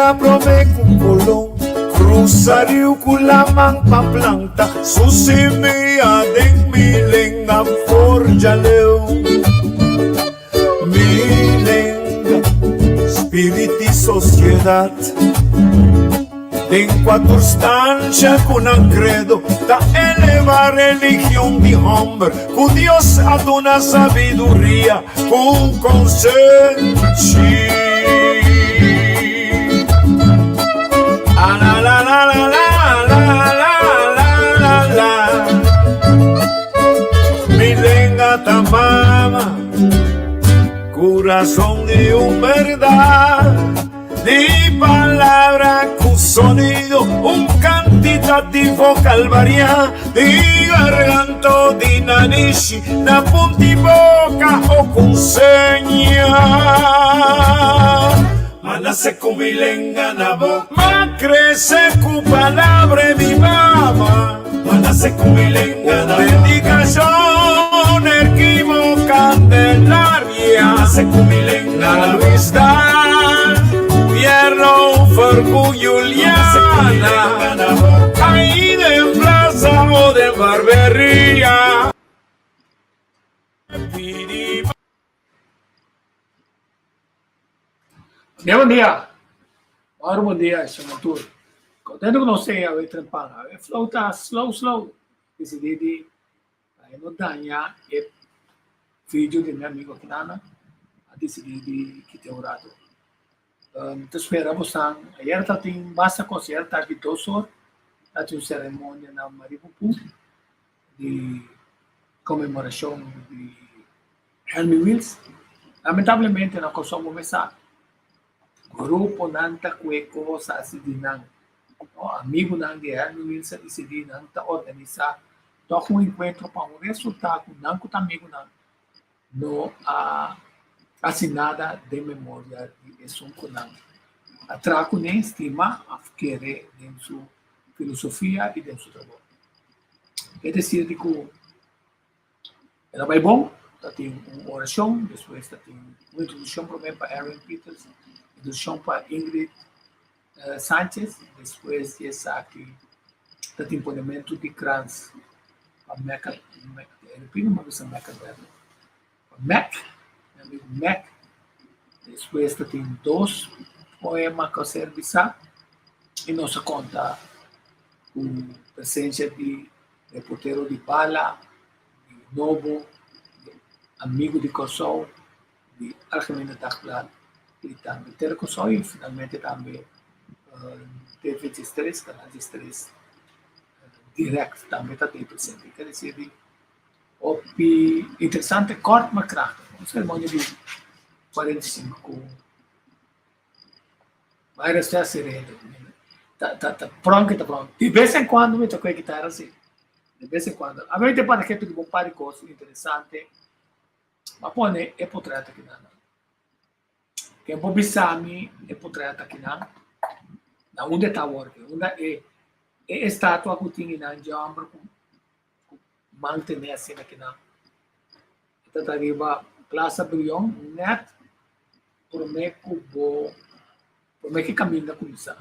yega promé ku Colon Krusa riu ku laman pa planta su simia den mi lenga for djaleu. Mi lenga, spirit di sosiedat. Den kua tur stansha ku nan kredo ta eleva religion di hòmber ku Dios a duna sabiduria ku konsenshi. Alalalalalalalalalalala Mi lenga ta mama, kurason di un bèrdat. Di palabra ku sonido, un kantitativo kalvariá di garganto di nanishi na punti boka o ku seña. Ma nase ku mi lenga na boka. Ma krese ku palabra di mi mama. Ma nase ku mi lenga na boka. Dedikashon Erquimo Candelaria. Ma nase ku mi lenga na boka. Luis Dan, Pierre Fer ku Juliana. Ahí den plaza o den barberia. Bien bon dia. Ora bon dia, señor Tur. Contento cu nos tin awe trempan. Awe flow ta slow slow. Decidí di pa e no daña e video di mi amigo Knana. A decidí di kita un rato. Um, ta spera bosan. Ayer ta tin basta cos. Ayer ta aki 2 or. Ta tin un ceremonia na Maripupu di conmemoracion di Helmy Wills. Lamentablemente na Kòrsou bo mes sa gruponan ta kue kos hasi di nan. No, amigunan di Helmy Wills a disidí nan ta organisá tòg un enkuentro pa un resultá ku nan ku ta amigunan no a hasi nada den memoria di esun ku nan a traha kuné, stima òf kere den su filosofia i den su trabou. E desir di ku El a bai bon, ta tin un orashon, despues ta tin un introdukshon promé pa Erwin Pieters, introdukshon pa Ingrid Sanchez, despues di esaki ta tin ponementu di krans pa Mecca, Erwin mi a bisa Mecca bèrdè, pa Mac, mi amigu Mac, despues ta tin dos poema ku a ser bisá i nos a konta ku presensia di Reportero di Bala, di Nobo, di Amigo di Kòrsou, di Algemene Dagblad i tambe Telekòrsou i finalmente tambe TV 13, Kanal 13 dirèkt tambe ta tin presente. Ke desir di hopi interesante kòrt ma krachtig. Un seremonia di 45 ku Bai resta sereno. Ta ta ta pronk ta pronk. Di bes en cuando mi toca e guitarra si. De bes en cuando. A mi te para que tu un par di cos interesante. Ma pone e potret aki nan. Ken por bisa mi e potret aki nan? Na unda ta awor? Unda e e estatua ku tin nan dje homber ku ku mantene asina aki nan. E ta riba Plaza Brion net promé ku bo promé ku e kaminda kuminsá.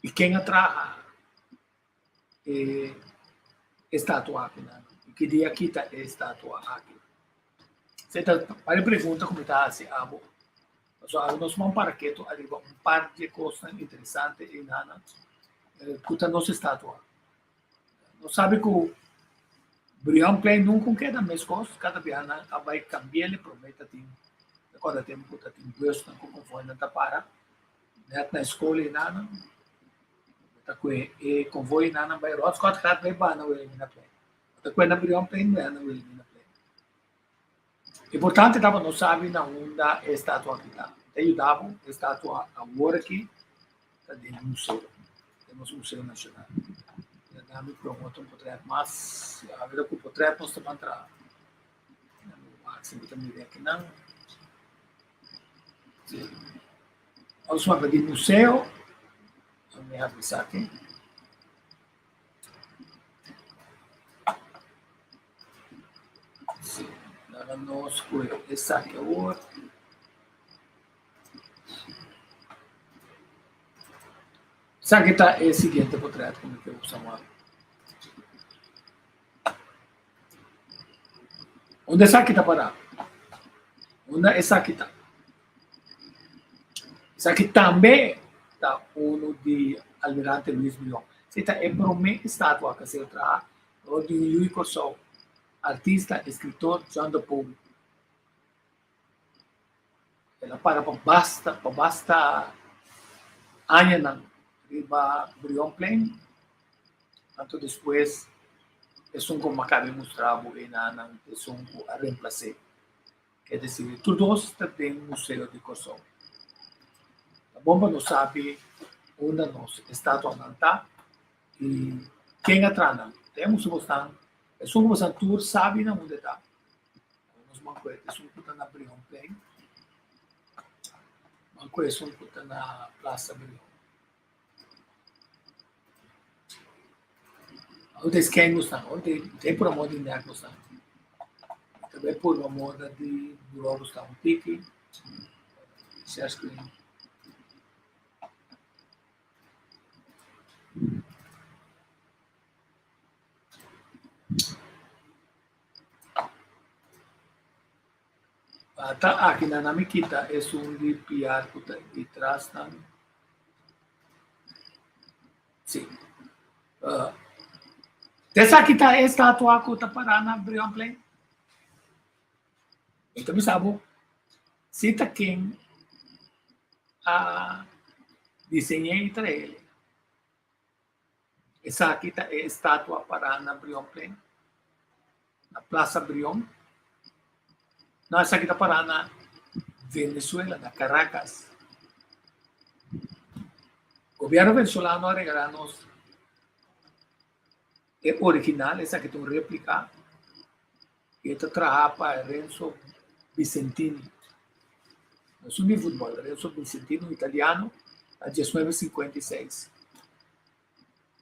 I ken a traha e estatua aki nan? I ki dia a kita e estatua aki? Esei ta varios pregunta ku mi ta hasi abo. Pasobra abo nos man para ketu ariba un par di e kosnan interesante einan ku ta nos estatua. Nos sabi ku Brionplein nunka un keda meskos, kada biaha nan a bai kambi'el, promé ta tin, mi kòrda tempu ku ta tin bùsnan ku konvoinan ta para nèt na e skol einanan, ta kue e konvoi einanan bai Rotskòt gaat bai banda Wilhelminaplein, ta kue na Brionplein bai na Wilhelminaplein. Importante ta pa nos sabi na unda e estatua aki ta. Ta yuda bo, e estatua awor aki ta den museo, den nos Museo Nacional. Ta mi promote un potret mas, awor ku potret nos ta ban traha. Wak si mi ta mira akinan. Si. Nos wak di museo, mi a bisa aki. Sí, laga nos ku esaki awor. Esaki ta e siguiente potret ku mi ke usa wak. Unda esaki ta pará? Unda esaki ta? Esaki tambe ta unu di Almirante Luis Brion. Esei ta e promé estatua ku a ser traha dor di un yu di Kòrsou, artista, eskritor John de Pool. El a para pa basta pa basta añanan riba Brionplein, anto despues esun ku Maccabi mustra bo enanan ta esun ku a remplas'é. Ke desir tur dos ta den Museo di Kòrsou. Ta bon pa nos sabi unda nos estatuanan ta i ken a traha nan. Den museo bo stan, esun ku bo stan tur sabi na unda e ta. Nos banko esun ku ta na Brionplein. Banko esun ku ta na Plaza Brion. Unda es ken nos ta? Unda e por amor di nek nos ta? Tambe por amor di buró nos ta un tiki. Share screen. Ta aki nan a mi kita esun di piar ku ta di tras nan. Si. Esaki ta e estatua ku ta pará na Brionplein? Mi ta bisa bo, si ta ken a diseñ'é i tra'é. Esaki ta e estatua pará na Brionplein, na Plaza Brion. No, esaki ta pará na Venezuela, na Caracas. Gobierno venezolano a regalá nos e original, esaki ta un réplika i e ta trahá pa Renzo Vicentini. No es un di futbòl, Renzo Vicentini, un italiano, na 1956.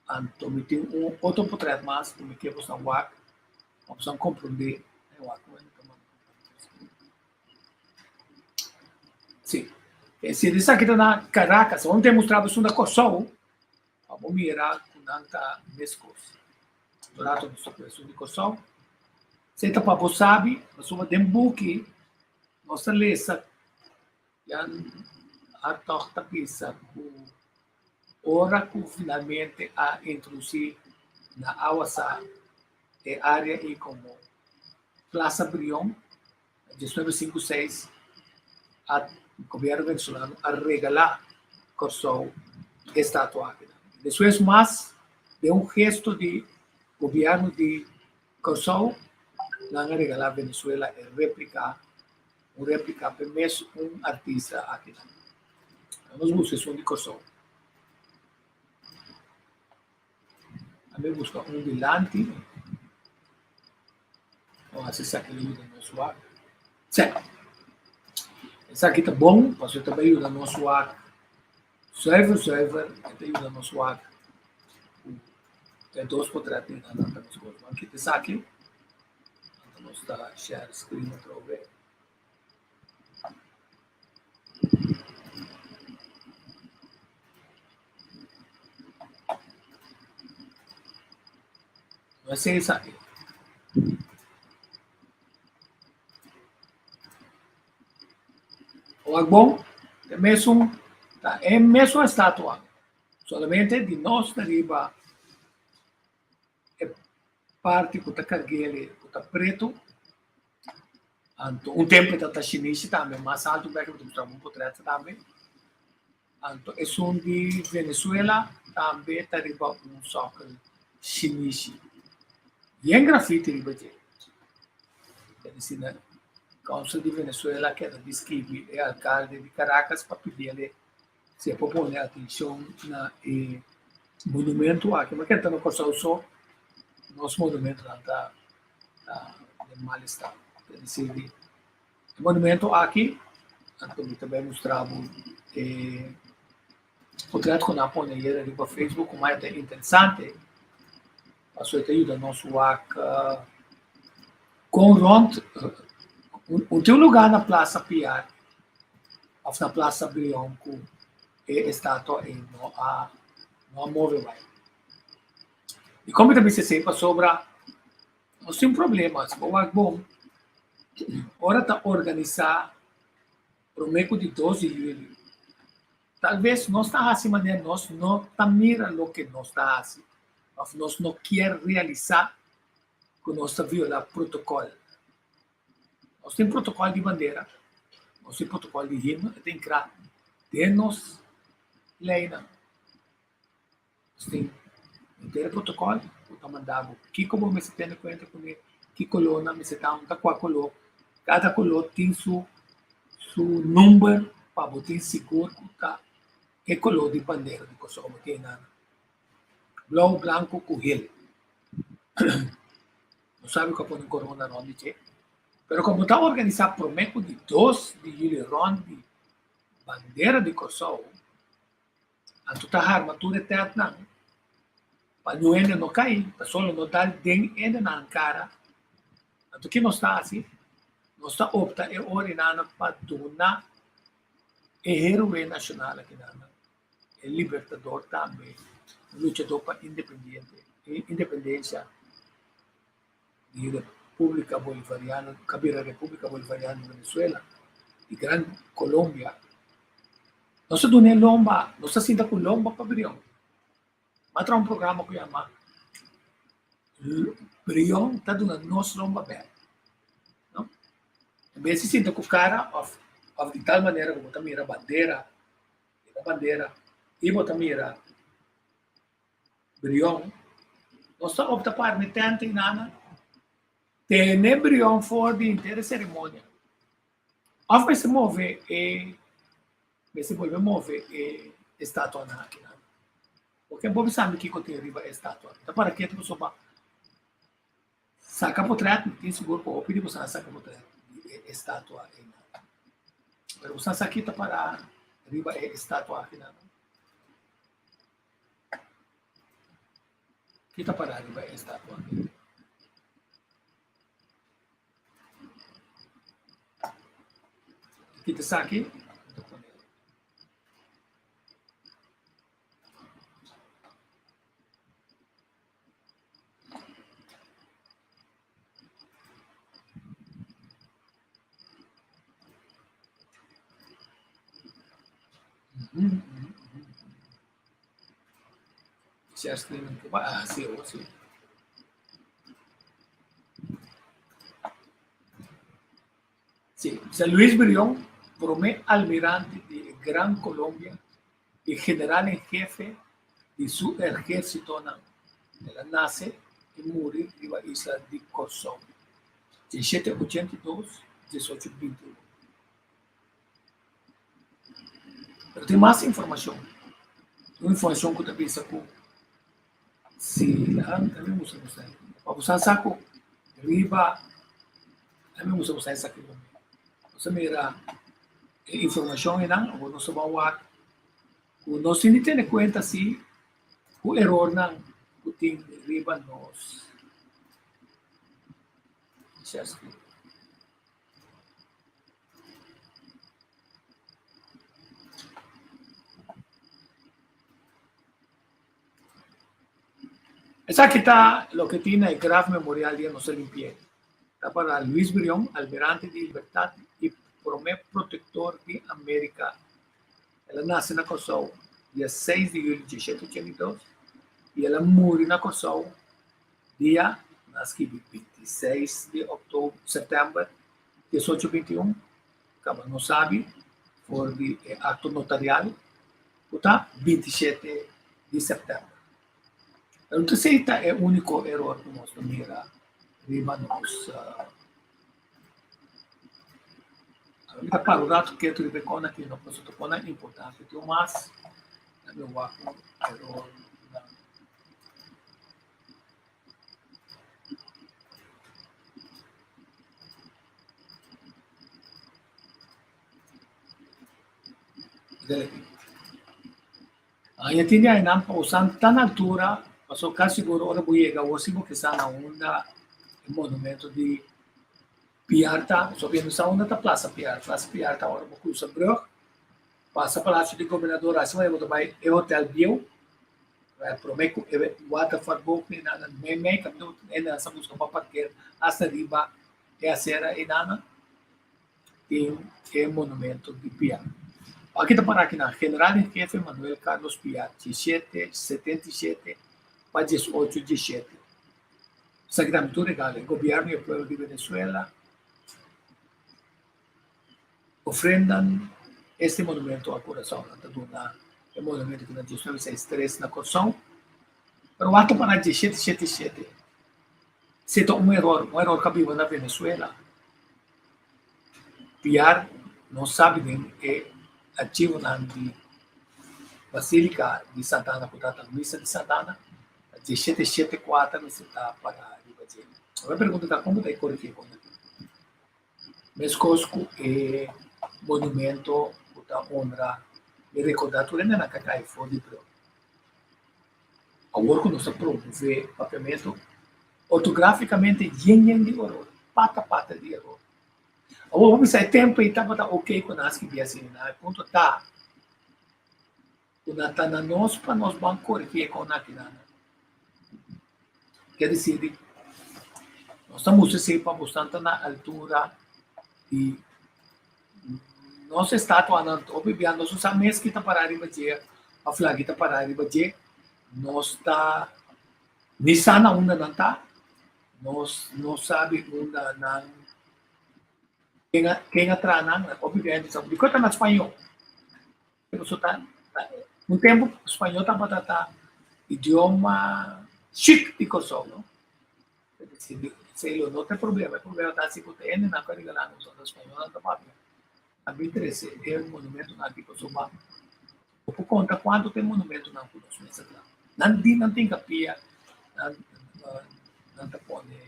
Anto mi tin un otro portret mas ku mi ke boso wak, pa boso komprondé. Sí. Si esaki ta na Caracas, awor mi ta mustra boso na Kòrsou, pa bo mira ku nan ta meskos. Un rato nos ta ku esun di Kòrsou. Esei ta pa bo sabi, pasobra den buki nos ta lesa Jan Hartog ta bisa ku ora ku finalmente a introdusí na Awasá e área ei komo Plaza Brion, na 1956 a gobièrnu venezolano a regalá Kòrsou e statua aki. Despues mas den un gesto di gobièrnu di Kòrsou nan a regalá Venezuela e réplika Un replica p'e mes un artista akinan. Nos busca esun di Kòrsou. Ami busca un dilanti. Nos hasi esaki lo yuda nos wak. Sè, esaki ta bon pasobra e ta bai yuda nos wak zuiver zuiver, e ta yuda nos wak ku e dos potret nan ta meskos. Bo a kita esaki. Anto nos ta share screen atrobe. No es esaki. Wak bon, e mesun, ta e mesun estatua, solamente di nos ta riba e parti ku ta karg'el ku ta pretu, anto un tempu e ta shinishi tambe mas altu bek mi ta mustra bo un potret tambe, anto esun di Venezuela tambe ta riba un sòkel shinishi, yen grafiti riba dje, ta disi na Council di Venezuela keda di skibi e alkalde di Caracas pa pidiel Si e por pone atencion na e monumento aki, ma kende ta na Kòrsou so, nos monumentonan ta den mal estado. Ta disi di e monumento aki, anto mi ta bai mustra bo e potret ku nan a pone ayer riba Facebook ku mas ta interesante, pasobra e ta yuda nos wak kon rònt un tin un lugá na Plaza Piar òf na Plaza Brion ku e estatua ei no a. No a move bai. Dikon mi ta bisa esei? Pasobra nos tin un problema, si bo wak bon, ora ta organisá promé ku di dos di yüli, tal bes nos ta hasi manera nos no ta mira loke nos ta hasi òf nos no kier realisá ku nos ta violá protokòl. Nos tin protokòl di bandera, nos tin protokòl di himno, e ta enkrá den nos leinan. Nos tin henter e protokòl ku ta manda bo kiko bo mester tene kuenta kuné, ki kolónan mester ta, unda kua koló. Kada koló tin su su number pa bo tin sigur ku ta e koló di bandera di Kòrsou bo tin einan. Blou, blanku ku hel. No sabi ku a pone korona rònt di dje. Pero komo ta organisá promé ku di dos di yüli rònt di bandera di Kòrsou, anto ta harma tur e tèntnan pa niun hende no kai, pa solo no dal den hendenan kara. Anto ki nos ta hasi? Nos ta opta e ora pa duna e héroe nashonal akinan e libertador tambe, un luchador pa independiente, independencia di República Bolivariana, ku a bira República Bolivariana di Venezuela, di Gran Colombia. Nos a duna e lomba, nos a sinta ku lomba pa Brion. M'a traha un programa ku yama Brion ta duna nos lomba bèk. No? En bes di sinta ku kara òf òf di tal manera ku bo ta mira bandera Mira bandera i bo ta mira Brion. Nos ta opta pa arma e tènt einana, tene Brion for di henter e seremonia. Òf mester move e, mester bolbe move e estatuanan akinan. Porque bo bisa mi kiko tin riba e estatua. Ta para ketu pasobra Saka potret, mi tin sigur ku hopi di boso a saka potret di e estatua einan. Pero boso a sa ki ta pará riba e estatua akinan? Ki ta pará riba e estatua aki? Ki ta esaki? Ah, sí, oh, sí. Sí, San Luis Brión, promé almirante di Gran Colombia i general en hefe di su ehérsitonan. El a nase i muri riba isla di Kòrsou, diesshete ochenta i dos, diesocho binti un. Pero tin mas informashon, un informashon ku ta bisa ku si mi gusta gusta pa bo sa ku riba mi gusta gusta esaki nos a mira e informashon einan awor nos ta ban wak ku nos tin di tene kuenta si ku erornan ku tin riba nos share screen. Esaki ta loke tin na e graf memorial di nos a limpi'é. Ta para Luis Brion, almirante di libertat i promé protektor di Amerika. El a nase na Kòrsou dia seis di yuli diesshete ochenta i dos i el a muri na Kòrsou dia nan skibi bintiseis di òktober, sèptèmber diesocho binti un, kaba no sabi for di e akto notarial ku ta 27 di sèptèmber. Pero no ta esei ta e úniko eror ku nos ta mira riba nos. Mi ta para un ratu ketu riba e kòna aki, no, pasobra ta kòna importante. Tin un mas, mi wak un eror na. Aña tin di ainan pa usa tan altura, pasobra casi sigur ora bo yega awor si bo ke sa na unda e monumento di Piar ta, pasobra mi no sa unda ta Plaza Piar, Plaza Piar ta ora bo crusa brug, pasa Palacio di Gobernador, asina bo ta bai e hotel bieu. Promé ku e watervaartboog ni nada, meimei kaminda ku hende nan sa buska pa parker hasta riba e asera einan tin e monumento di Piar. Aki ta para akinan, General en Jefe Manuel Carlos Piar, diesshete setenta i shete pa diesocho diesshete. Esaki ta mi tur regalo, e gobièrnu i e pueblo di Venezuela ofrendan este monumento a Curaçao. Nan ta duna e monumento ku na diesnuebe seis tres na Kòrsou, pero wak ta para diesshete shete shete. Si ta un eror, un eror ku a biba na Venezuela. Piar no sabi den e archivonan di Basilica di Santa Ana ku ta ta Misa di Santa Ana, diesshete shete kuater mester ta para riba dje. Mi pregunta ta kon bo ta e korigí kon aki? Meskos ku e monumento ku ta honra i rekordá tur hendenan ku a kai for di brug. Awor ku nos ta promové papiamentu, ortografikamente yen yen di eror, pata pata di eror. Awor bo bisa e tempu ei tabata oke ku nan a skibí asina, e punto ta ku nan ta na nos pa nos ban korigí e kon akinan. Ke desir, nos ta mustra esei pa boso ta na altura di nos estatuanan hopi bia nos no sa mes ki ta pará riba dje òf la ki ta pará riba dje. Nos ta ni sa na unda nan ta, nos no sabi unda nan ken a ken a traha nan, hopi bia hende sa dikon ta na spañó. Pasobra ta un tempu spañó tabata ta idioma chik di Kòrsou no. Esei lo no ta e problema, e problema ta si ku ta hendenan ku a regalá nos ora spañolnan ta papia. A bin trese e monumentonan aki pasobra bo por konta kuantu ta e monumentonan ku nos mester traha. Nan di nan tin kapia, nan nan ta pone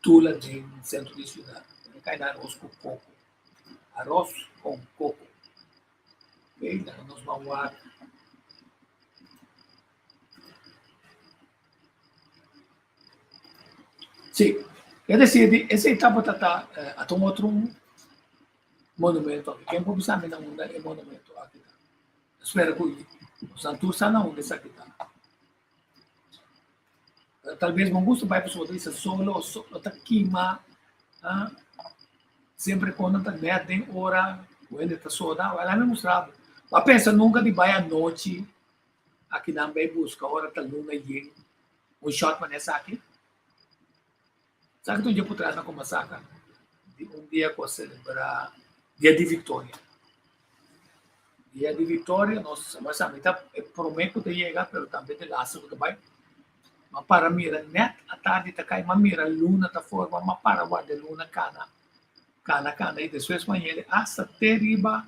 tula den sentro di siudat, nan kai na aros ku koko, aros kon koko. Oké, dan nos ban wak. Sí, es decir, di esei tabata ta ata un otro monumento aki. Ken por bisa mi na unda e monumento aki ta? Spera ku boso tur sa na unda esaki ta. Talbes bo gusta bai pasobra bo ta bisa solo, solo ta kima, ah, semper kono ta net den ora ku hende ta soda. Wèl, ami mustra bo. Bo a pensa nunka di bai anochi akinan bai buska ora ta luna yen un shot manera esaki? Esaki ta un dia por tras na Comasaka di un dia ku a selebrá Dia di Viktoria. Dia di Viktoria nos a mita e promé ku ta yega pero tambe de laatste ku ta bai. M'a para mira nèt atardi ta kai m'a mira luna ta forma m'a para warda e luna kana kana kana i despues m'a yega asta te riba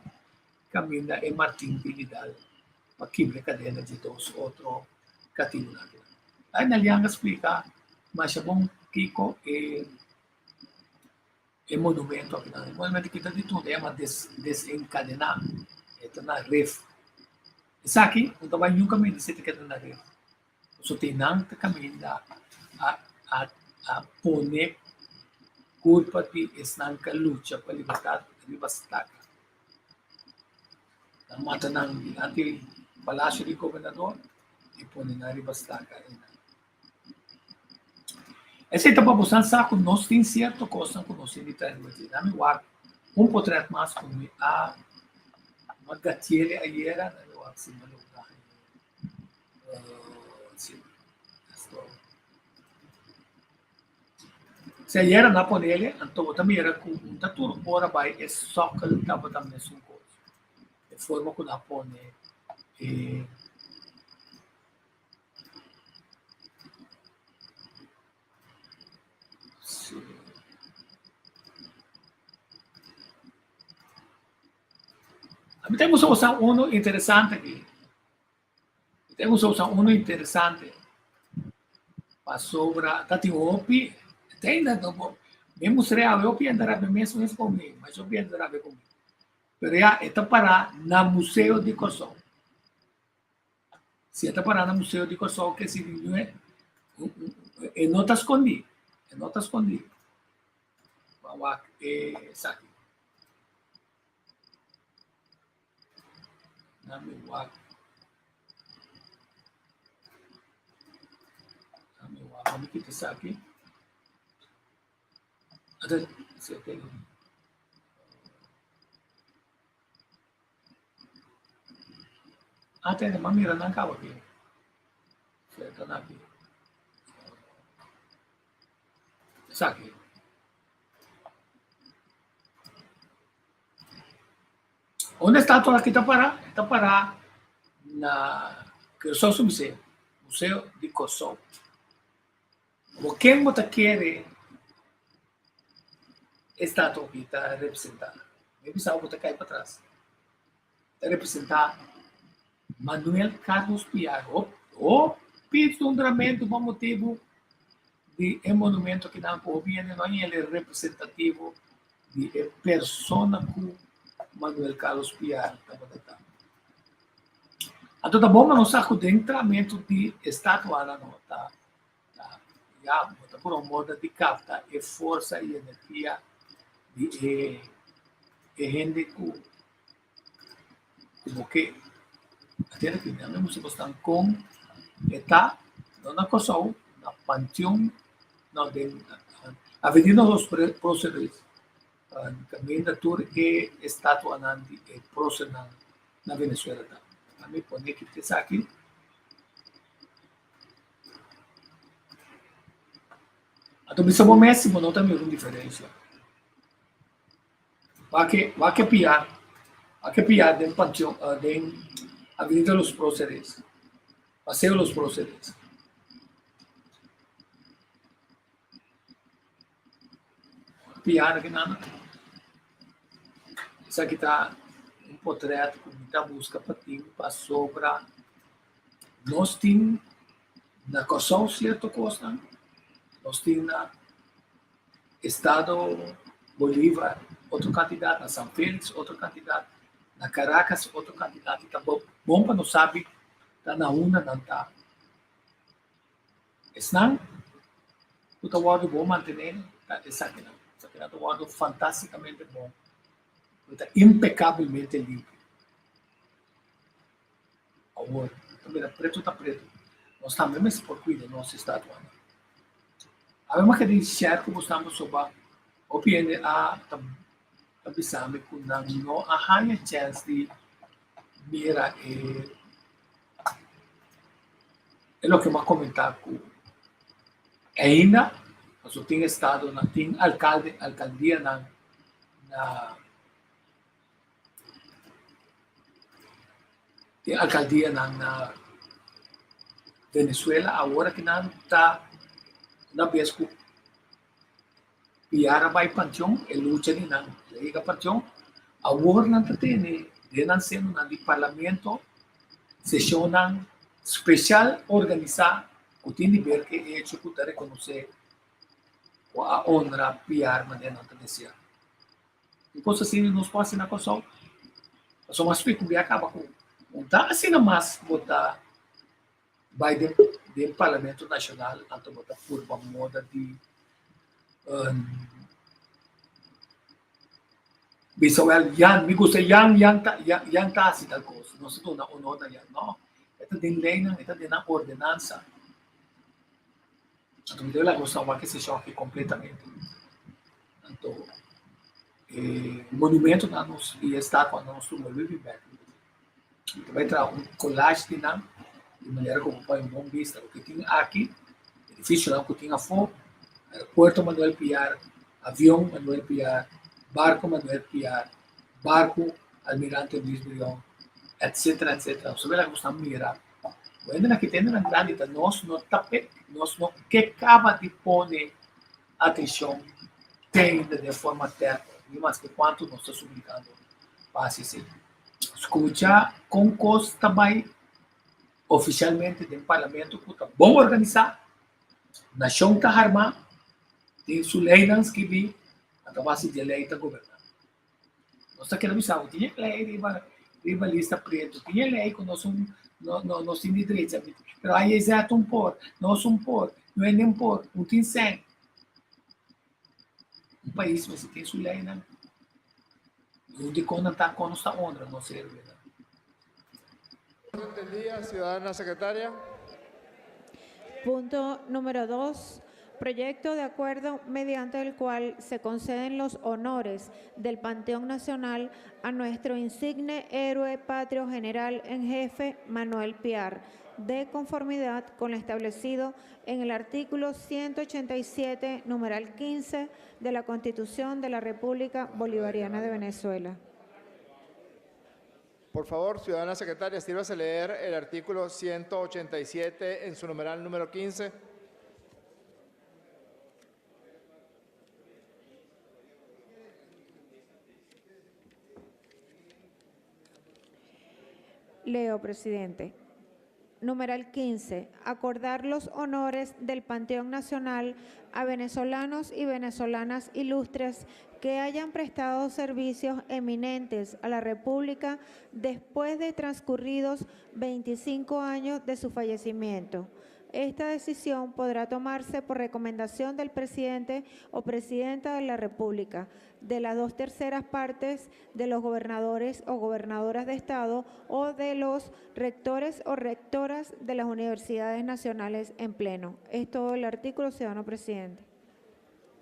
kaminda e Martin Bilidal pa kibra e kadena dje dos otro katibunan. Ai Nalianga splika masha bon kiko e e monumento akinan. E monumento aki ta di tur e yama des desenkadená. E ta na ref. Esaki no ta bai niun kaminda si e ta keda na ref. Pasobra tin nan ta kaminda a a a pone kurpa di esnan ku a lucha pa libertat riba staka. Nan mata nan dilanti palasio di gobernador i pone nan riba staka einan. Esei ta pa boso sa ku nos tin sierto kosnan ku nos tin di trae riba dje. Nan mi wak un potret mas ku mi a gatiele ayera, nan mi wak si mi a logra haña. Si, esto. Si ayera nan a ponele, anto bo ta mira ku un ta tur ora bai e sokkel tabata mesun kos. E forma ku nan a pone e. Si. Ami ta gusta usa uno interesante aki. Mi ta gusta usa uno interesante. Pasobra ta tin hopi, te ainda no bo, mi mustra awe hopi hende rabia mes mes con mi, mas hopi hende rabia con mi. Pero ya e ta para na Museo di Kòrsou. Si e ta pará na Museo di Kòrsou ke si e no ta skondí, e no ta skondí. Ban wak esaki. Nan mi wak. Ami kita esaki. Ata si ok. Ah, tene, ma mira nan kaba aki. Seta nan aki. Esaki. Unda estatua aki ta pará? E ta pará na Curaçao su museo, Museo di Kòrsou. Bo ken bo ta kere e statua aki ta representá? Mi bisa bo ta kai patras. Ta representá Manuel Carlos Piar. Hopi zundramentu pa motibu di e monumento akinan ku hopi hende no a el representativo di e persona ku Manuel Carlos Piar tabata ta. Anto ta bon pa nos sa ku den tramentu di estatuanan no ta ta ya bo ta por un moda di kapta e forsa i energia di e e hende ku ku bo ke. Atende aki nan mester mostra kon e ta no na Kòrsou, na Panteon, no den Avenida Los Próceres kaminda tur e estatuanan di e prócernan na Venezuela ta. Ami pone kita esaki. Anto bisa bo mes si bo no ta mira un diferensia. Wak wak e piar, wak e piar den Panteon, den Avenida Los Próceres, Paseo Los Próceres. Piar akinan, esaki ta un potret ku mi ta buska pa tin pasobra nos tin na Kòrsou sierto kosnan, nos tin na Estado Bolívar otro kantidat, na San Félix otro kantidat, na Caracas otro kantidat i ta bon pa nos sabi ta na unda nan ta. Esnan ku ta wòrdu bon mantené ta esakinan. Esakinan ta wòrdu fantástikamente bon, ku ta impekabelmente limpi. Awor, ta mira pretu ta pretu. Nos tambe mester por kuida nos estatuanan. Awe mi a keda share ku bosnan pasobra hopi hende a ta bisa mi ku nan no a haña chèns di mira e e loke mi a komentá ku ainda pasobra tin estadonan, tin alkalde, alkaldianan na Tin alkaldianan na Venezuela awor aki nan ta una bes ku Piar a bai Panteon e lucha di nan a yega Panteon awor nan ta tene den nan senonan di parlamento sesionnan spesial organisá ku tin di ber ku e hecho ku ta rekonosé ku a honra Piar manera nan ta desea. Un kos asina nos por hasi na Kòrsou. Pasobra mas piku bia kaba ku un ta asina mas bo ta bai den den Parlamento Nashonal anto bo ta purba moda di bisa wèl Jan mi gusta Jan Jan ta Jan ta hasi tal kos nos ta duna honor na Jan no e ta den leinan e ta den nan ordenansa. Anto mi ta wak nos ta wak e seshon aki kompletamente. Anto e monumentonan nos i e estatuanan nos tur bolbe bin bek. Mi ta bai traha un collage di nan di manera ku bo por haña un bon bista loke tin aki, edifisionan ku tin afó, aeropuerto Manuel Piar, avion Manuel Piar, barko Manuel Piar, barko Almirante Luis Brion, etcetera etcetera. Nos ta wak ku nos ta mira. Bo hendenan ki ta hendenan grandi ta nos no ta pe nos no ke kaba di pone atenshon te ainda den forma terko ni maske kuantu nos ta suplikando pa hasi esei. Skucha kon kos ta bai ofishalmente den parlamento ku ta bon organisá, nashon ta harmá, tin su leinan skibí, a ta base di e lei ta goberná. Nos ta keda bisa bo tin e lei riba riba lista pretu, tin e lei ku nos un no no nos tin di drecha, pero ai e zet un por, nos un por, no hende un por, un tin sèn. Un pais mester tin su leinan. Un dikon nan ta kon nos ta honra nos héroenan. Orden del día, ciudadana secretaria. Punto número 2. Proyecto de acuerdo mediante el cual se conceden los honores del Panteón Nacional a nuestro insigne héroe patrio general en jefe Manuel Piar, de conformidad con lo establecido en el artículo 187, numeral 15 de la Constitución de la República Bolivariana de Venezuela. Por favor, ciudadana secretaria, sírvase a leer el artículo 187 en su numeral número 15. Leo, presidente. Numeral 15. Acordar los honores del Panteón Nacional a venezolanos y venezolanas ilustres que hayan prestado servicios eminentes a la República después de transcurridos 25 años de su fallecimiento. Esta decisión podrá tomarse por recomendación del presidente o presidenta de la República, de las 2/3 partes de los gobernadores o gobernadoras de Estado o de los rectores o rectoras de las universidades nacionales en pleno. Es todo el artículo, ciudadano presidente.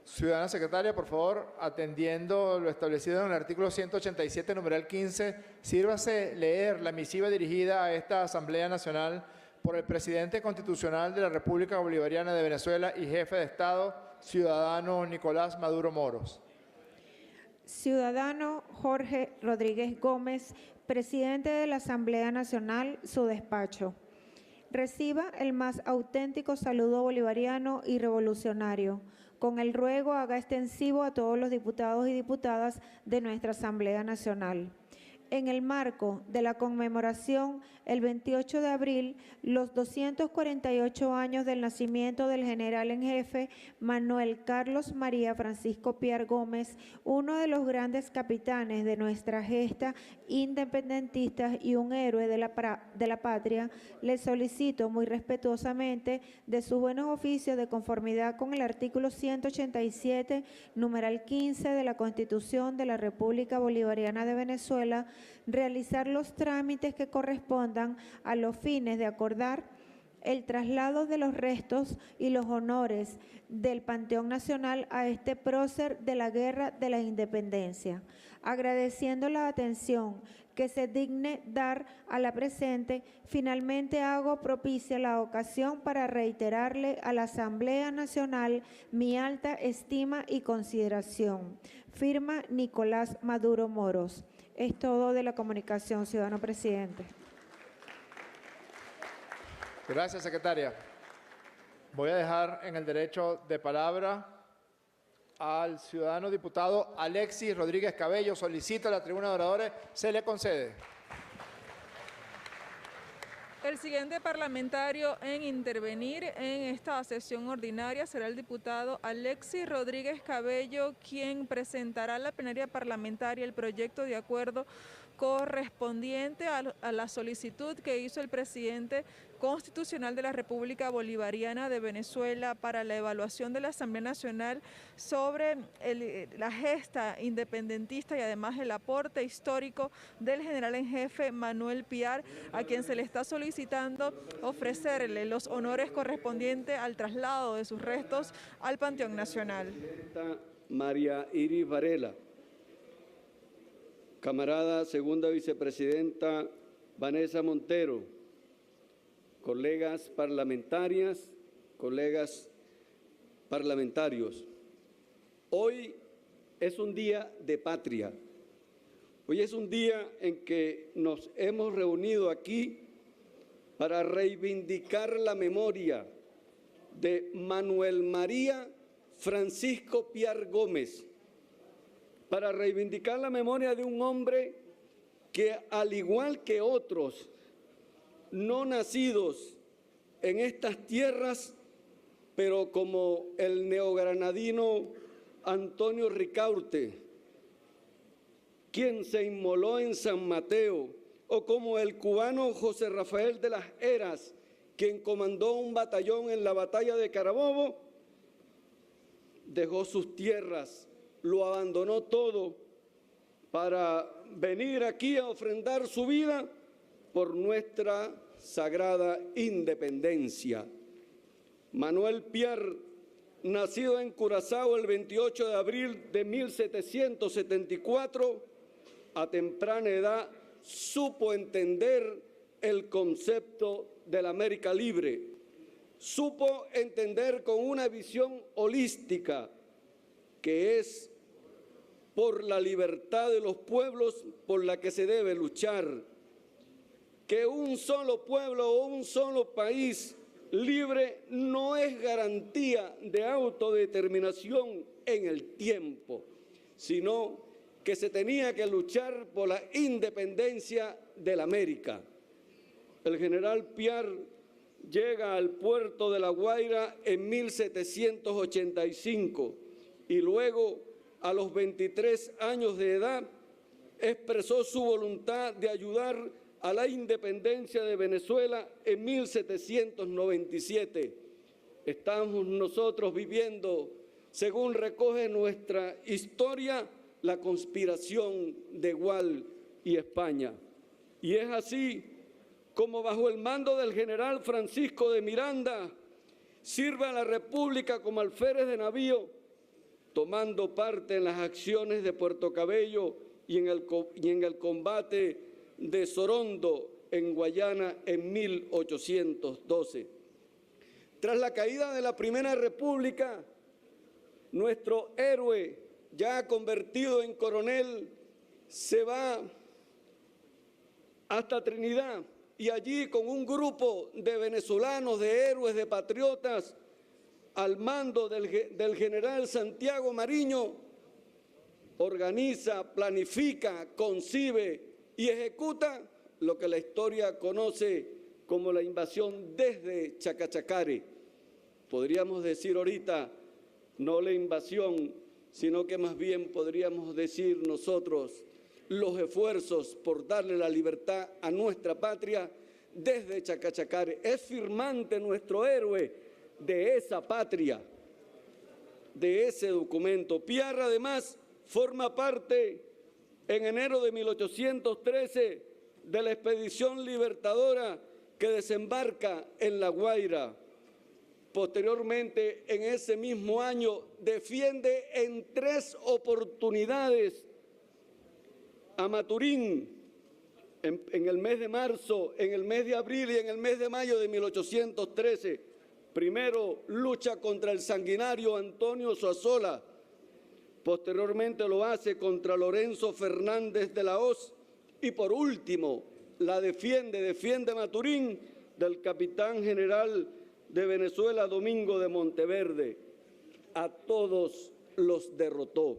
Ciudadana secretaria, por favor, atendiendo lo establecido en el artículo 187, numeral 15, sírvase leer la misiva dirigida a esta Asamblea Nacional por el presidente constitucional de la República Bolivariana de Venezuela y jefe de Estado, ciudadano Nicolás Maduro Moros. Ciudadano Jorge Rodríguez Gómez, presidente de la Asamblea Nacional, su despacho. Reciba el más auténtico saludo bolivariano y revolucionario. Con el ruego haga extensivo a todos los diputados y diputadas de nuestra Asamblea Nacional. En el marco de la conmemoración el 28 de abril, los 248 años del nacimiento del general en jefe Manuel Carlos María Francisco Piar Gómez, uno de los grandes capitanes de nuestra gesta independentista y un héroe de la patria, le solicito muy respetuosamente de sus buenos oficios de conformidad con el artículo 187, numeral 15 de la Constitución de la República Bolivariana de Venezuela, realizar los trámites que correspondan a los fines de acordar el traslado de los restos y los honores del Panteón Nacional a este prócer de la Guerra de la Independencia, agradeciendo la atención que se digne dar a la presente, finalmente hago propicia la ocasión para reiterarle a la Asamblea Nacional mi alta estima y consideración. Firma Nicolás Maduro Moros. Es todo de la comunicación, ciudadano presidente. Gracias, secretaria. Voy a dejar en el derecho de palabra al ciudadano diputado Alexis Rodríguez Cabello. Solicita la tribuna de oradores, se le concede. El siguiente parlamentario en intervenir en esta sesión ordinaria será el diputado Alexis Rodríguez Cabello, quien presentará a la plenaria parlamentaria el proyecto de acuerdo correspondiente a la solicitud que hizo el presidente constitucional de la República Bolivariana de Venezuela para la evaluación de la Asamblea Nacional sobre la gesta independentista y además el aporte histórico del general en jefe Manuel Piar, a quien se le está solicitando ofrecerle los honores correspondientes al traslado de sus restos al Panteón Nacional. María Iris Varela, camarada segunda vicepresidenta Vanessa Montero, colegas parlamentarias, colegas parlamentarios. Hoy es un día de patria. Hoy es un día en que nos hemos reunido aquí para reivindicar la memoria de Manuel María Francisco Piar Gómez, para reivindicar la memoria de un hombre que, al igual que otros no nacidos en estas tierras, pero como el neogranadino Antonio Ricaurte, quien se inmoló en San Mateo, o como el cubano José Rafael de las Heras, quien comandó un batallón en la batalla de Carabobo, dejó sus tierras, lo abandonó todo para venir aquí a ofrendar su vida por nuestra sagrada independencia. Manuel Piar, nacido en Curazao el 28 de abril de 1774, a temprana edad supo entender el concepto de la América libre, supo entender con una visión holística que es por la libertad de los pueblos por la que se debe luchar, que un solo pueblo o un solo país libre no es garantía de autodeterminación en el tiempo, sino que se tenía que luchar por la independencia de la América. El general Piar llega al puerto de La Guaira en 1785 y luego, a los 23 años de edad, expresó su voluntad de ayudar a la independencia de Venezuela en 1797. Estamos nosotros viviendo, según recoge nuestra historia, la conspiración de Gual y España. Y es así como bajo el mando del general Francisco de Miranda sirve a la República como alférez de navío, tomando parte en las acciones de Puerto Cabello y en el, y en el combate de Sorondo en Guayana en 1812. Tras la caída de la Primera República, nuestro héroe, ya convertido en coronel, se va hasta Trinidad y allí con un grupo de venezolanos, de héroes, de patriotas, al mando del, del general Santiago Mariño, organiza, planifica, concibe y ejecuta lo que la historia conoce como la invasión desde Chacachacare. Podríamos decir ahorita, no la invasión, sino que más bien podríamos decir nosotros los esfuerzos por darle la libertad a nuestra patria desde Chacachacare. Es firmante nuestro héroe de esa patria, de ese documento. Piar además forma parte en enero de 1813 de la expedición libertadora que desembarca en La Guaira. Posteriormente, en ese mismo año, defiende en tres oportunidades a Maturín en, en, el mes de marzo, en el mes de abril y en el mes de mayo de 1813. Primero lucha contra el sanguinario Antonio Zuazola, posteriormente lo hace contra Lorenzo Fernández de la Hoz y por último la defiende, defiende Maturín del capitán general de Venezuela, Domingo de Monteverde. A todos los derrotó.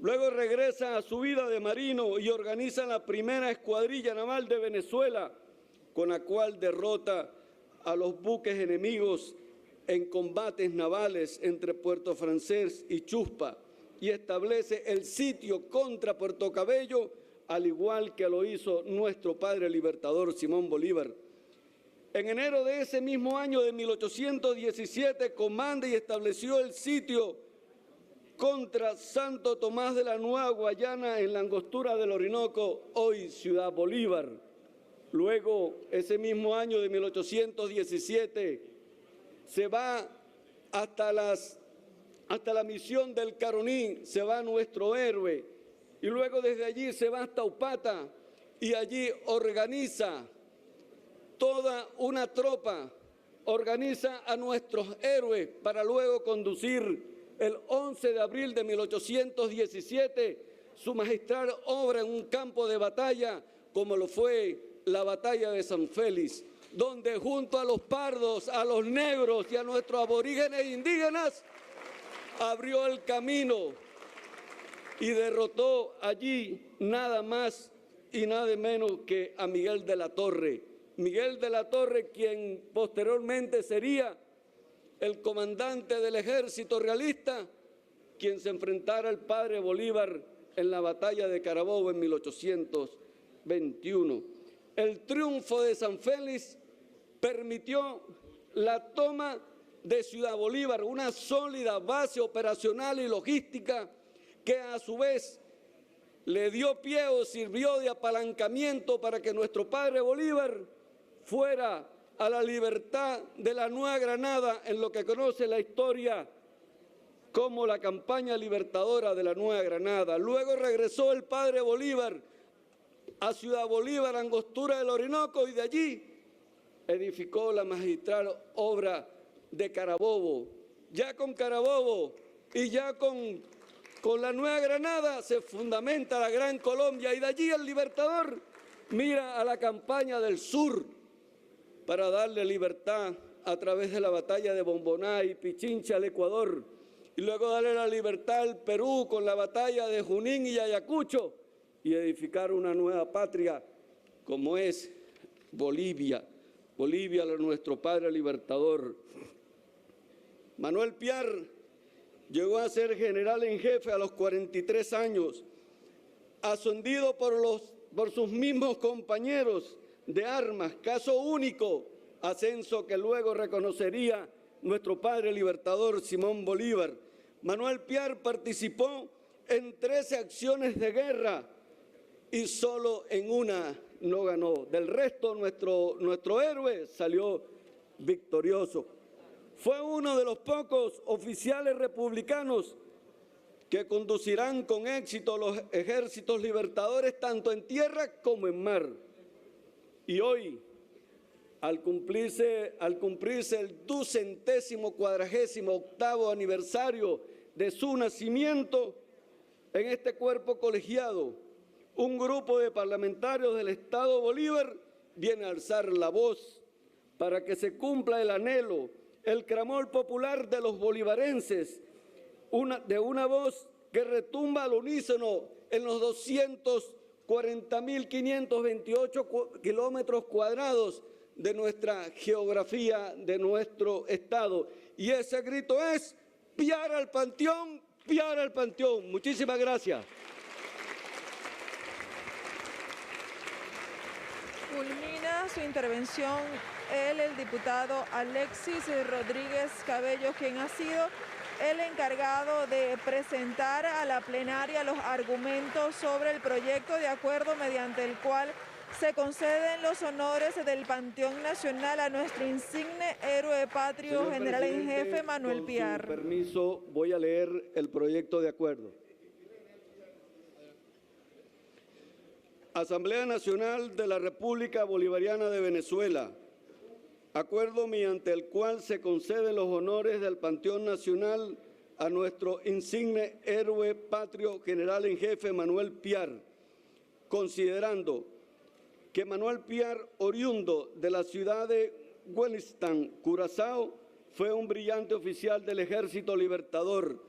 Luego regresa a su vida de marino y organiza la primera escuadrilla naval de Venezuela, con la cual derrota a los buques enemigos en combates navales entre Puerto Francés y Chuspa y establece el sitio contra Puerto Cabello, al igual que lo hizo nuestro padre libertador Simón Bolívar. En enero de ese mismo año de 1817 comanda y estableció el sitio contra Santo Tomás de la Nueva Guayana en la angostura del Orinoco, hoy Ciudad Bolívar. Luego, ese mismo año de 1817, se va hasta, las, hasta la misión del Caroní, se va nuestro héroe, y luego desde allí se va hasta Upata y allí organiza toda una tropa, organiza a nuestros héroes para luego conducir el 11 de abril de 1817 su magistral obra en un campo de batalla como lo fue la batalla de San Félix, donde junto a los pardos, a los negros y a nuestros aborígenes indígenas abrió el camino y derrotó allí nada más y nada menos que a Miguel de la Torre. Miguel de la Torre, quien posteriormente sería el comandante del ejército realista, quien se enfrentara al padre Bolívar en la batalla de Carabobo en 1821. El triunfo de San Félix permitió la toma de Ciudad Bolívar, una sólida base operacional y logística que a su vez le dio pie o sirvió de apalancamiento para que nuestro padre Bolívar fuera a la libertad de la Nueva Granada en lo que conoce la historia como la campaña libertadora de la Nueva Granada. Luego regresó el padre Bolívar a Ciudad Bolívar, Angostura del Orinoco, y de allí edificó la magistral obra de Carabobo. Ya con Carabobo y ya con, con la Nueva Granada se fundamenta la Gran Colombia y de allí el Libertador mira a la campaña del sur para darle libertad a través de la batalla de Bomboná y Pichincha al Ecuador y luego darle la libertad al Perú con la batalla de Junín y Ayacucho y edificar una nueva patria como es Bolivia. Bolivia, nuestro padre libertador. Manuel Piar llegó a ser general en jefe a los 43 años, ascendido por, los, por sus mismos compañeros de armas, caso único, ascenso que luego reconocería nuestro padre libertador Simón Bolívar. Manuel Piar participó en 13 acciones de guerra y solo en una no ganó. Del resto, nuestro, nuestro héroe salió victorioso. Fue uno de los pocos oficiales republicanos que conducirán con éxito los ejércitos libertadores tanto en tierra como en mar. Y hoy, al cumplirse, al cumplirse el ducentésimo cuadragésimo octavo aniversario de su nacimiento, en este cuerpo colegiado, un grupo de parlamentarios del Estado Bolívar viene a alzar la voz para que se cumpla el anhelo, el clamor popular de los bolivarenses, una, de una voz que retumba al unísono en los 240.528 kilómetros cuadrados de nuestra geografía, de nuestro estado. Y ese grito es, piar al panteón, piar al panteón. Muchísimas gracias. Culmina su intervención él, el diputado Alexis Rodríguez Cabello, quien ha sido el encargado de presentar a la plenaria los argumentos sobre el proyecto de acuerdo mediante el cual se conceden los honores del Panteón Nacional a nuestro insigne héroe patrio, Señor general en presidente, jefe Manuel con su Piar. permiso, voy a leer el proyecto de acuerdo. Asamblea Nacional de la República Bolivariana de Venezuela. Acuerdo mediante el cual se conceden los honores del Panteón Nacional a nuestro insigne héroe patrio general en jefe Manuel Piar, considerando que Manuel Piar, oriundo de la ciudad de Wellington, Curazao, fue un brillante oficial del Ejército Libertador,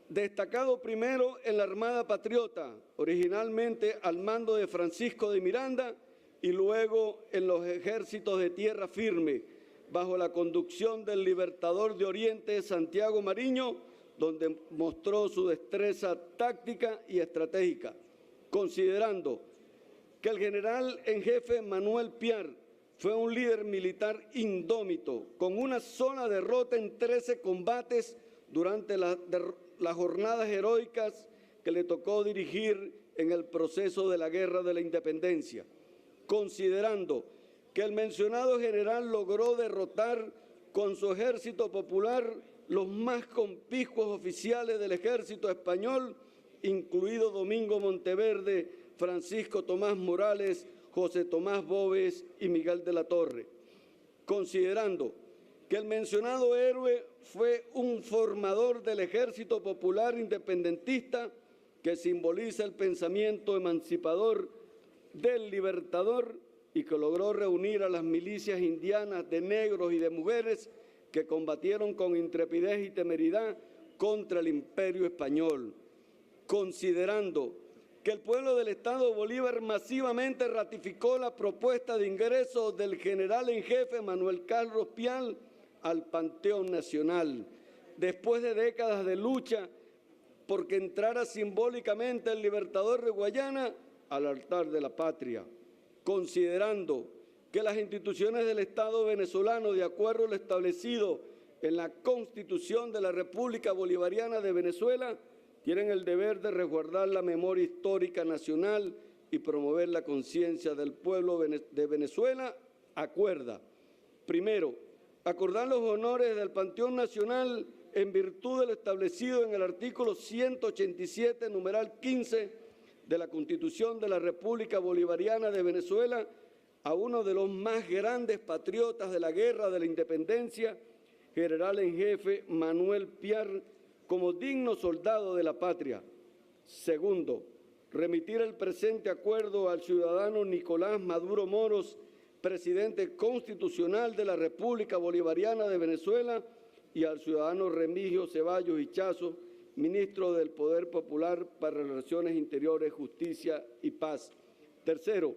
destacado primero en la Armada Patriota, originalmente al mando de Francisco de Miranda y luego en los ejércitos de tierra firme, bajo la conducción del Libertador de Oriente Santiago Mariño, donde mostró su destreza táctica y estratégica, considerando que el general en jefe Manuel Piar fue un líder militar indómito, con una sola derrota en 13 combates durante las jornadas heroicas que le tocó dirigir en el proceso de la Guerra de la Independencia, considerando que el mencionado general logró derrotar con su ejército popular los más conspicuos oficiales del ejército español, incluido Domingo Monteverde, Francisco Tomás Morales, José Tomás Boves y Miguel de la Torre, considerando que el mencionado héroe fue un formador del ejército popular independentista que simboliza el pensamiento emancipador del libertador y que logró reunir a las milicias indianas de negros y de mujeres que combatieron con intrepidez y temeridad contra el imperio español, considerando que el pueblo del Estado Bolívar masivamente ratificó la propuesta de ingreso del general en jefe Manuel Carlos Pial al Panteón Nacional, después de décadas de lucha porque entrara simbólicamente el libertador de Guayana al altar de la patria, considerando que las instituciones del Estado venezolano, de acuerdo a lo establecido en la Constitución de la República Bolivariana de Venezuela, tienen el deber de resguardar la memoria histórica nacional y promover la conciencia del pueblo de Venezuela, acuerda Primero, acordar los honores del Panteón Nacional en virtud de lo establecido en el artículo 187, numeral 15 de la Constitución de la República Bolivariana de Venezuela, a uno de los más grandes patriotas de la Guerra de la Independencia, general en jefe Manuel Piar, como digno soldado de la patria. Segundo, remitir el presente acuerdo al ciudadano Nicolás Maduro Moros, presidente constitucional de la República Bolivariana de Venezuela, y al ciudadano Remigio Ceballos Ichazo, ministro del Poder Popular para Relaciones Interiores, Justicia y Paz. Tercero,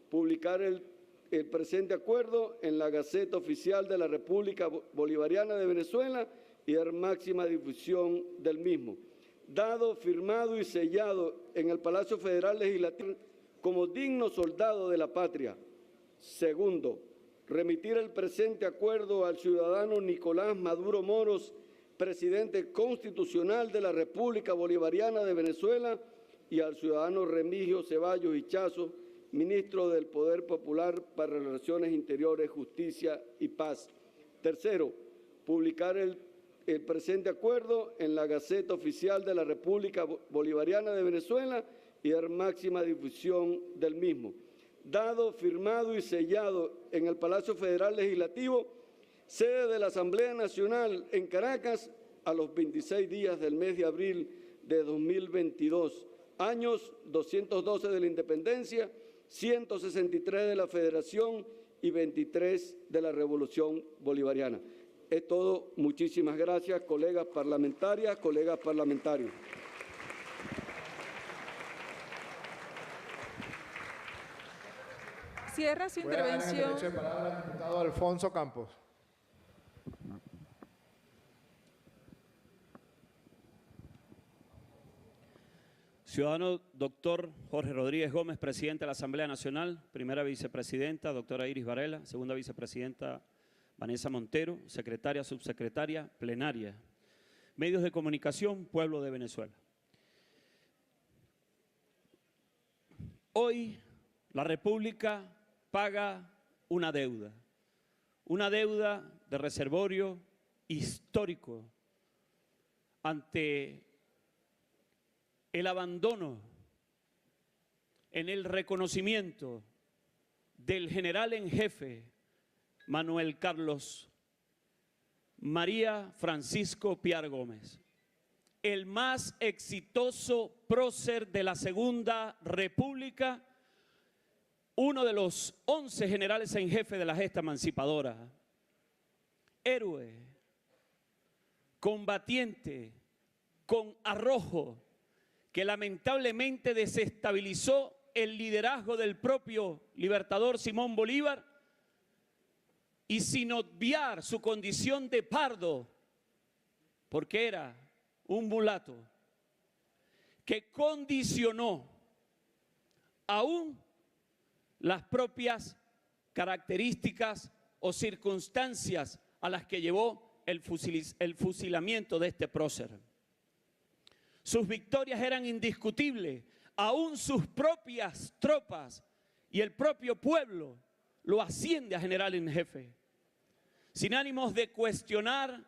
publicar el, el presente acuerdo en la Gaceta Oficial de la República Bolivariana de Venezuela y dar máxima difusión del mismo. Dado, firmado y sellado en el Palacio Federal Legislativo como digno soldado de la patria. Segundo, remitir el presente acuerdo al ciudadano Nicolás Maduro Moros, presidente constitucional de la República Bolivariana de Venezuela, y al ciudadano Remigio Ceballos Ichazo, ministro del Poder Popular para Relaciones Interiores, Justicia y Paz. Tercero, publicar el, el presente acuerdo en la Gaceta Oficial de la República Bolivariana de Venezuela y dar máxima difusión del mismo. Dado, firmado y sellado en el Palacio Federal Legislativo, sede de la Asamblea Nacional en Caracas, a los 26 días del mes de abril de 2022, años 212 de la Independencia, 163 de la Federación y 23 de la Revolución Bolivariana. Es todo. Muchísimas gracias, colegas parlamentarias, colegas parlamentarios. Cierra su Voy a dar el intervención. derecho de palabra al diputado Alfonso Campos. Ciudadano doctor Jorge Rodríguez Gómez, presidente de la Asamblea Nacional, primera vicepresidenta, doctora Iris Varela, segunda vicepresidenta Vanessa Montero, secretaria, subsecretaria, plenaria. Medios de comunicación, pueblo de Venezuela. Hoy la República paga una deuda, una deuda de reservorio histórico ante el abandono en el reconocimiento del general en jefe Manuel Carlos María Francisco Piar Gómez, el más exitoso prócer de la Segunda República, uno de los 11 generales en jefe de la gesta emancipadora, héroe, combatiente, con arrojo, que lamentablemente desestabilizó el liderazgo del propio libertador Simón Bolívar y sin obviar su condición de pardo, porque era un mulato, que condicionó aún las propias características o circunstancias a las que llevó el, el fusilamiento de este prócer. Sus victorias eran indiscutibles, aún sus propias tropas y el propio pueblo lo asciende a general en jefe. Sin ánimos de cuestionar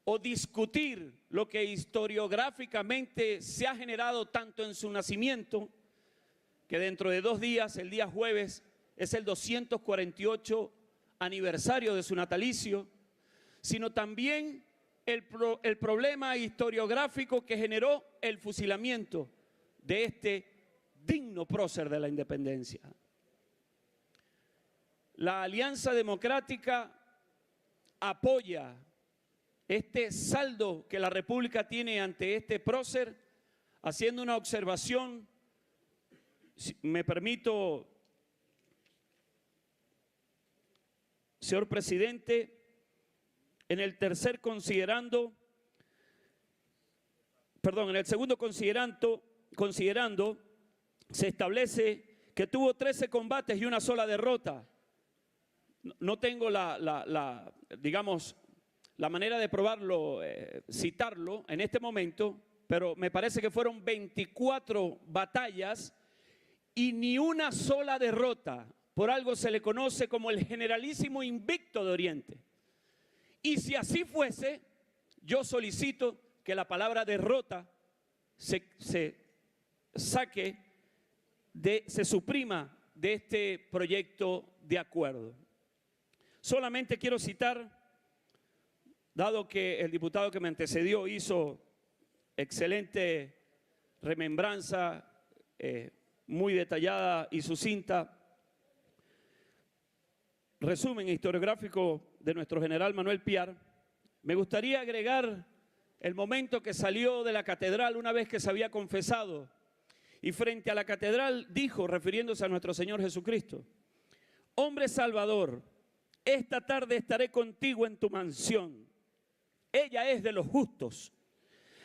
o discutir lo que historiográficamente se ha generado tanto en su nacimiento, que dentro de dos días, el día jueves, es el 248 aniversario de su natalicio, sino también el, el problema historiográfico que generó el fusilamiento de este digno prócer de la independencia. La Alianza Democrática apoya este saldo que la República tiene ante este prócer, haciendo una observación, me permito, señor presidente, en el tercer considerando, perdón, en el segundo considerando, considerando, se establece que tuvo 13 combates y una sola derrota. No tengo la, la, digamos, la manera de probarlo, eh, citarlo en este momento, pero me parece que fueron 24 batallas y ni una sola derrota. Por algo se le conoce como el generalísimo invicto de Oriente. Y si así fuese, yo solicito que la palabra derrota se, se saque, de, se suprima de este proyecto de acuerdo. Solamente quiero citar, dado que el diputado que me antecedió hizo excelente remembranza, eh, muy detallada y sucinta, resumen historiográfico de nuestro general Manuel Piar, me gustaría agregar el momento que salió de la catedral una vez que se había confesado y frente a la catedral dijo, refiriéndose a nuestro Señor Jesucristo, Hombre Salvador, esta tarde estaré contigo en tu mansión. Ella es de los justos.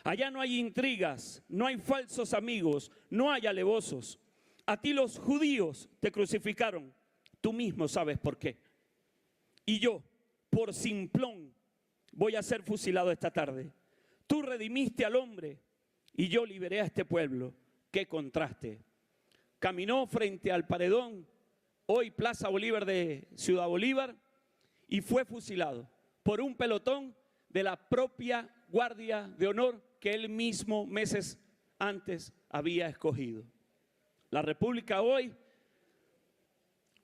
Allá no hay intrigas, no hay falsos amigos, no hay alevosos. A ti los judíos te crucificaron. Tú mismo sabes por qué. Y yo, por simplón, voy a ser fusilado esta tarde. Tú redimiste al hombre y yo liberé a este pueblo. ¡Qué contraste! Caminó frente al paredón, hoy Plaza Bolívar de Ciudad Bolívar, y fue fusilado por un pelotón de la propia Guardia de Honor que él mismo meses antes había escogido. La República hoy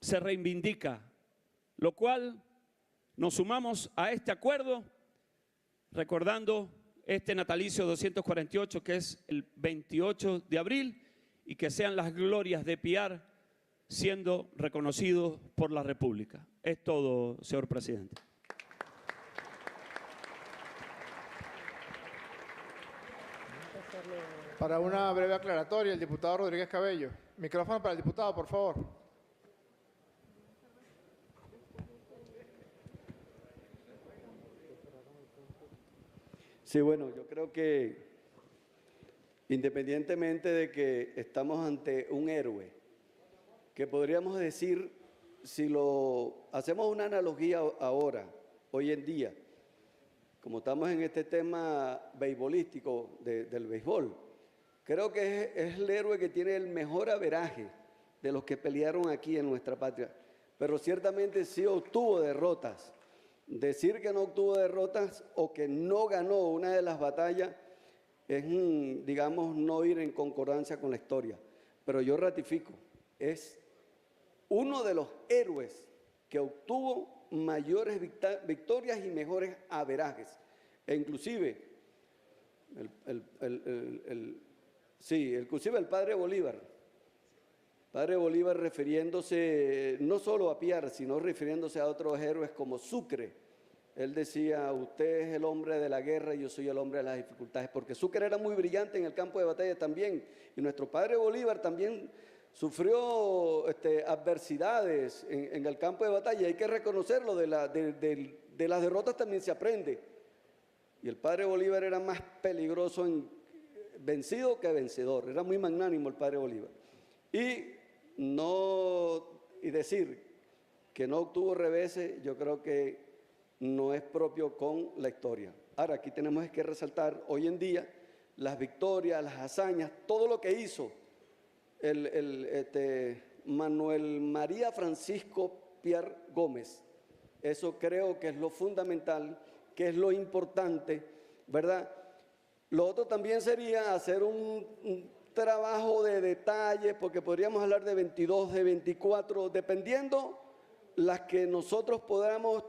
se reivindica, lo cual nos sumamos a este acuerdo recordando este natalicio 248 que es el 28 de abril y que sean las glorias de Piar siendo reconocidos por la República. Es todo, señor presidente. Para una breve aclaratoria, el diputado Rodríguez Cabello. Micrófono para el diputado, por favor. Sí, bueno, yo creo que independientemente de que estamos ante un héroe, que podríamos decir, si lo hacemos una analogía ahora, hoy en día, como estamos en este tema beisbolístico del béisbol, creo que es, es el héroe que tiene el mejor averaje de los que pelearon aquí en nuestra patria, pero ciertamente sí obtuvo derrotas. Decir que no obtuvo derrotas o que no ganó una de las batallas es, digamos, no ir en concordancia con la historia. Pero yo ratifico, es uno de los héroes que obtuvo mayores victorias y mejores averajes. E inclusive, el, sí, inclusive el padre Bolívar, padre Bolívar refiriéndose no solo a Piar, sino refiriéndose a otros héroes como Sucre. Él decía, usted es el hombre de la guerra y yo soy el hombre de las dificultades, porque Sucre era muy brillante en el campo de batalla también. Y nuestro padre Bolívar también sufrió adversidades en el campo de batalla. Hay que reconocerlo, de, la, de, de las derrotas también se aprende. Y el padre Bolívar era más peligroso en vencido que vencedor. Era muy magnánimo el padre Bolívar. Y no y decir que no obtuvo reveses, yo creo que no es propio con la historia. Ahora, aquí tenemos que resaltar hoy en día las victorias, las hazañas, todo lo que hizo el, Manuel María Francisco Piar Gómez. Eso creo que es lo fundamental, que es lo importante, ¿verdad? Lo otro también sería hacer un trabajo de detalles, porque podríamos hablar de 22, de 24, dependiendo las que nosotros podamos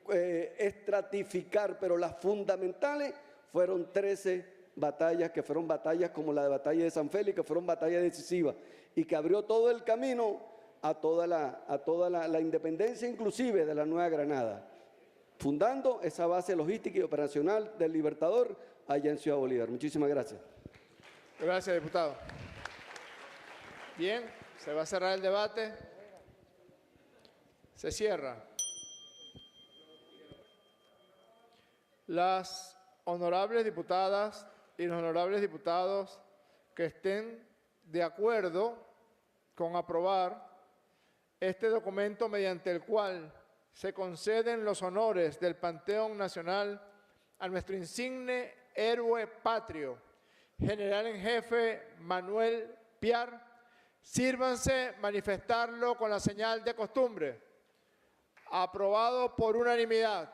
estratificar, pero las fundamentales fueron 13 batallas, que fueron batallas como la de batalla de San Félix, que fueron batallas decisivas y que abrió todo el camino a toda la independencia, inclusive de la Nueva Granada, fundando esa base logística y operacional del Libertador allá en Ciudad Bolívar. Muchísimas gracias. Gracias, diputado. Bien, se va a cerrar el debate. Se cierra. Las honorables diputadas y los honorables diputados que estén de acuerdo con aprobar este documento mediante el cual se conceden los honores del Panteón Nacional a nuestro insigne héroe patrio, general en jefe Manuel Piar, Sírvanse manifestarlo con la señal de costumbre. Aprobado por unanimidad.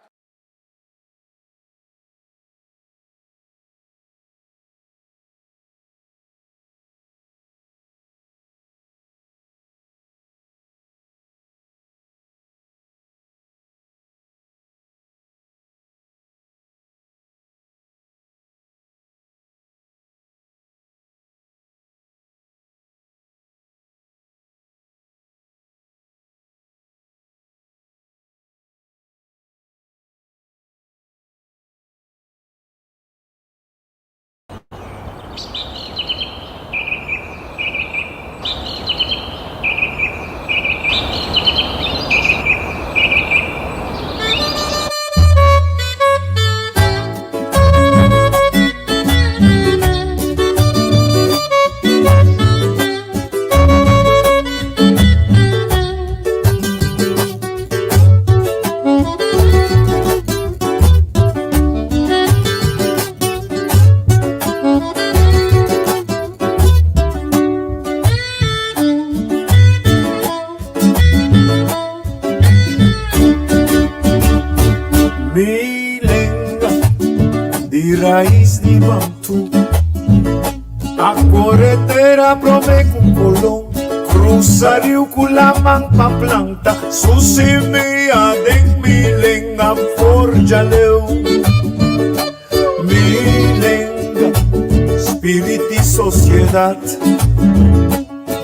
Mi lenga di rais di Bantú A kore tera promé ku Colón Krusa riu ku laman pa planta su simia den mi lenga forja leu. Mi lenga, spirit i sosiedat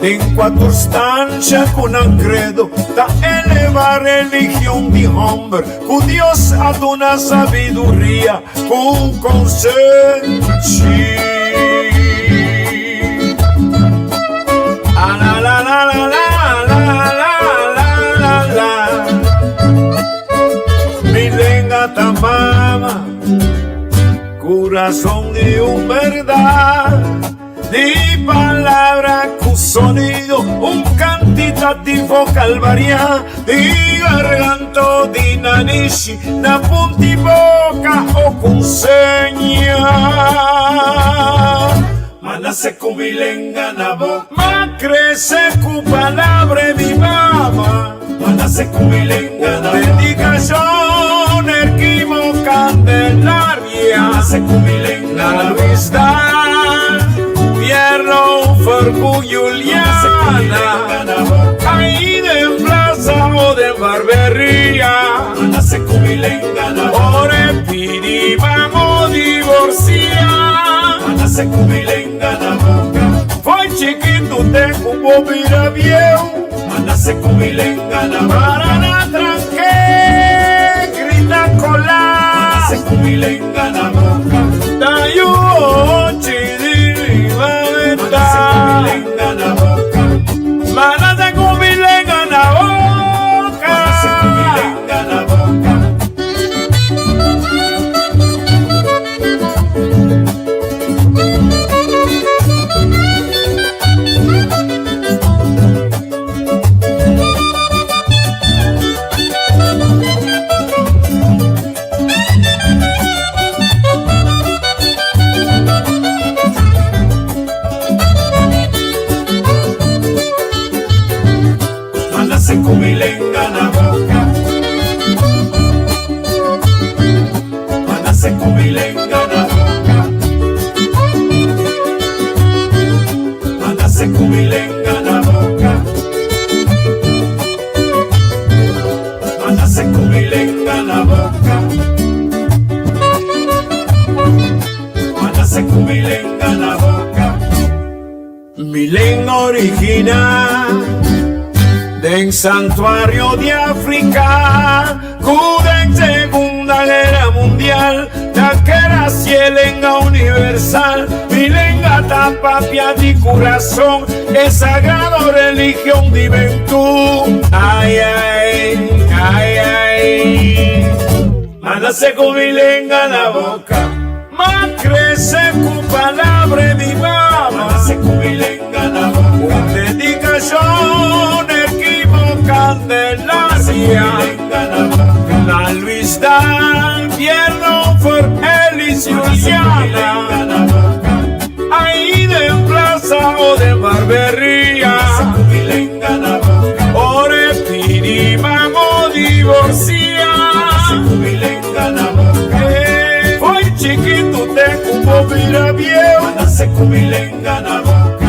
Den kua tur stansha ku nan kredo ta eleva religion di hòmber ku Dios a duna sabiduria ku konsenshi. A-la-la-la-la-la-la-la-la-la. Mi lenga ta mama, kurason di un bèrdat. Di palabra ku sonido, un kantitativo kalvariá di garganto di nanishi na punti boka o ku seña. Ma nase ku mi lenga na boka. Ma krese ku palabra di mama. Ma nase ku mi lenga na boka. Dedikashon Erquimo Candelaria. Ma nase ku mi lenga na boka. Luis Dan Pierno Fercu Juliana. Ahí den plaza o den barberia. Ma nase ku mi lenga na boka. Ora pidi ban o divorcia. Ma nase ku mi lenga na boka. Foi chikitu te ku bo bira bieu. Ma nase ku mi lenga na boka. Para na tranke grita kola. Ma nase ku mi lenga na boka. Ta yu ochi di mi mameta. Ma nase ku mi lenga na boka. Ma nase ku mi lenga na boka. Ma nase ku mi lenga na boka. Ma nase ku mi lenga na boka. Ma nase ku mi lenga na boka. Ma nase ku mi lenga na boka. Ma nase ku mi lenga na boka. Ma nase ku mi lenga na boka. Mi lenga original den santuario di Africa ku den Segunda Guera Mundial ta keda si e lenga universal. Mi lenga ta papia di kurason e sagrado religion di Bentú. Ai ai, ai ai. Ma nase ku mi lenga na boka. Ma krese ku palabra di mama. Ma nase ku mi lenga na boka. Un dedikashon Erquimo Candelaria. Na Luis Dan Pierno for Elis Juliana. Ahí den plaza o den barberia. bieu.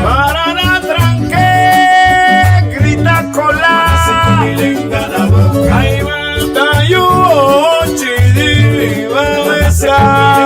Para na tranke, grita kola. Ai mata yu ochi di besa.